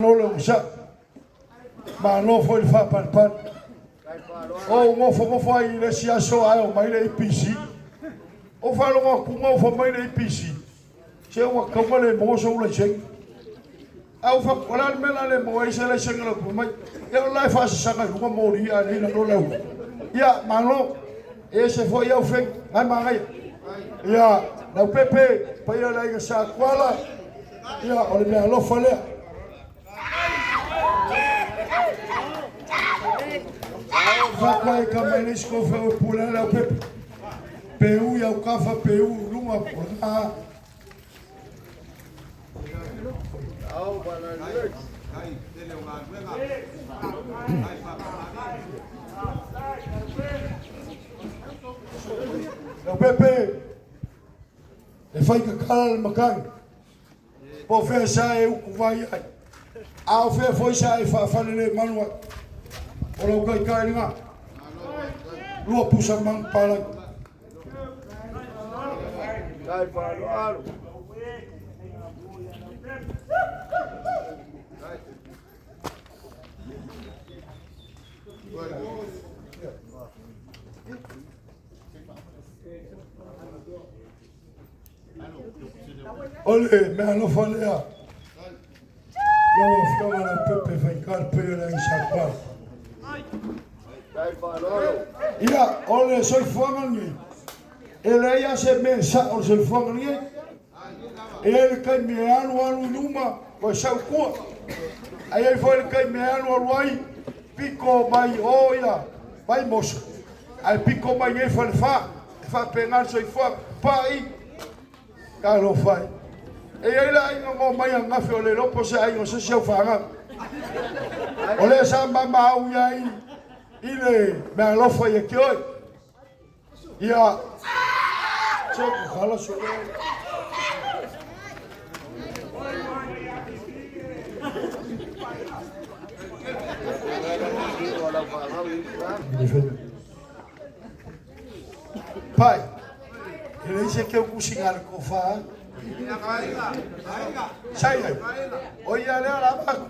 Malo le onosai, malo foi le faapalepale. Ou nofonofo ai i le isi aso ae omai le EPC. Ou faalogo atu na fai mai le EPC, se ua tatau ona le maua sou laisene. Ae ou fai atu, o le a le mea o le a le maua ai se laisene lau fai mai? Ia o la e faasasaga i luga moli ae le i lalo le auala. Ia, malo, e ese foi au faiga, na e manaia. Ia, Leaupepe, paia le aiga Sa Tuala, Ia, o le mea alofa lea. Fatu ai ka mai le isi kofe o pule le au pepe. Pe ui au kafa, pe u lunga, o lena. Leaupepe, e fai tatala le matagi. Po o fea sa e utuvai ai, a o fea foi sa e faafalelemalu ai, o lau taitai lena. Lua pusa manupapalagi. O le mea alofa lea lau Afioga Leaupepe Faigata le paia o le aiga Sa Tuala. Ia, o le soifuaga lenei, e leai lava se mea e sao o le soifuaga lenei. E i ai le taimi e alu alu i luma, toe sau i tua. Ae i ai foi le taimi e alu alu ai, pito mai o ia Vaimoso, ae pito mai nei Falefa. E faapena le soifuaga. Pai, talofa e. E i ai le aiga na omai ananafi o le iloa po o se aiga o se isi aufaigaluega. O lea sa mamao i ai i le meaalofa ia te oe. Ia, se tatala solo. Pai, e leai se keu kusiga a le tofa. Sai ai, o ia lea la avatu.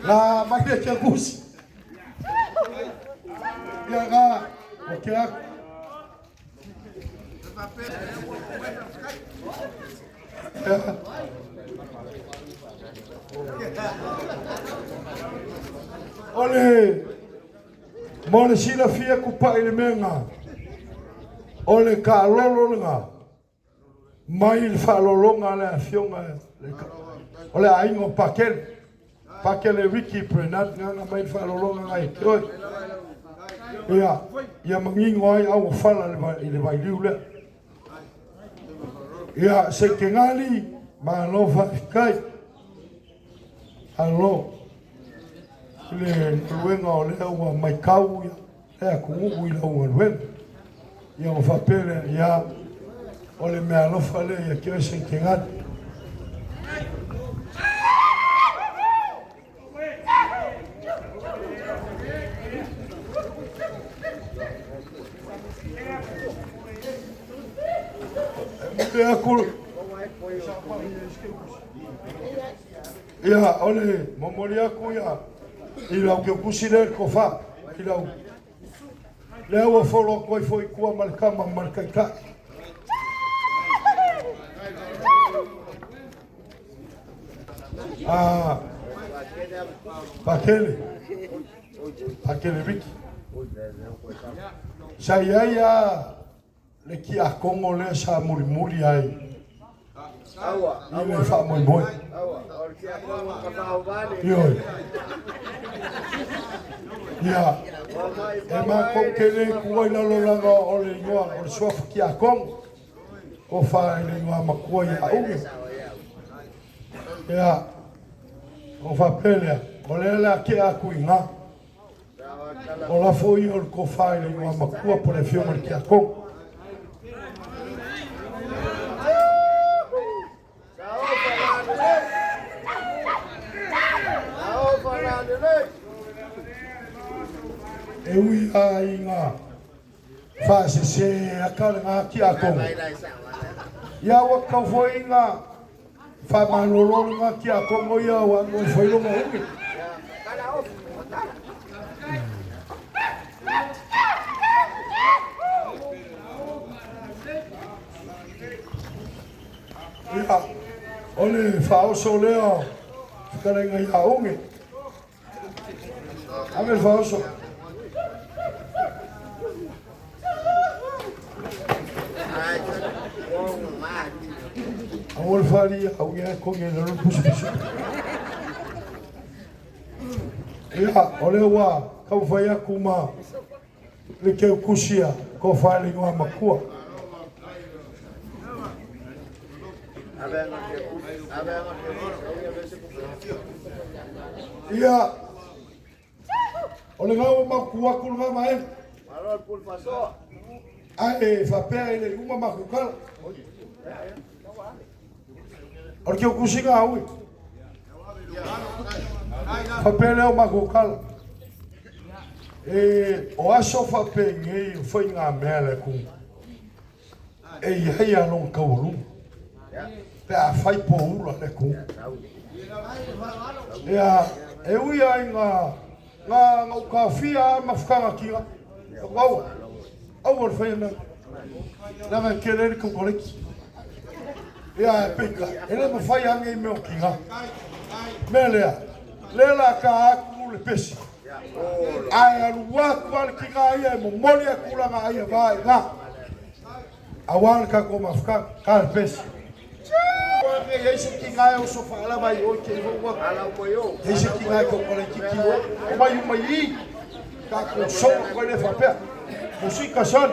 La mai le keu kusi. Ia ga, o ke aku. O le Mo le silafia kupaʻi le mea lena, o le taalolo lena mai le faaaloaloga a le afioga o le aiga o Pakele, Pakele Ricky Bernard na mai le faaaloaloga lena ia te oe. Ia, ia manino ai auofala i le vailiu lea. Ia, Sekegali, malo faafetai. Alo i le galuega o lea ua matau le atunuu i lau galuega. Ia ona faapea lea, ia, o le meaalofa lea ia te oe Sekegali. E momoli atu Ia, o le momoli atu ia i lau keukusi lea le tofa, i lau lea ua folo atu ai foi i tua ma le tama ma le taitai. Ah, Pakele, Pakele Ricky. Sa i ai a le tiakono lea sa mulimuli ai i le faamoemoe. Ioe. Ia, e matou te le tuua i lalo leaga o le igoa o le suafa tiakono. Tofa i le igoa matua ia Uge. Ia, ona faapea lea, o lea o le a tea atu i ina. O lafo ia o le tofa i le igoa matua po o le afioga i le Tiakono. E ui lava ina faasese aka lena tiakono, ia ua tatau foi ina Faamalolo lena tiakono ia aua no e fai lona umi. Ia, o le faaoso lea o fetalaiga ia Ugi. Ave le faaoso. Aua le faali au ia kogi le lolo pusi pusi. Ia, o lea ua taumafai atu ma le teukusi a tofa le igoa matua. Ia, o lena ua matou tu atu lena vaega. Ae faapea e le i uma matou tala. O le teukusiga a ui. Faapea lea o matou tala. E, o aso faapenei o faigamea a le atunuu, e i ai lava lona taualuga pe a fai poula le atunuu. Ia, e ui lava ina na ou taofia lava mafutaga tina, aua, aua le faia mea, leaga e tele ai le taukaleki. Ia, ae peitai, e le mafai lava nei mea o tina. Mea lea, lea o le a ta atu le pesi, ae alu atu lava le tina ia e momoli atu lana ai ava i ina, aua le tatou mafutaga, ta le pesi. Ua i ai se tina e oso faalava i o i te i ou atu. I ai se tina e taukalaitiiti i o. Omai uma i i. Tatou solo atu ai lea faapea. Musika son.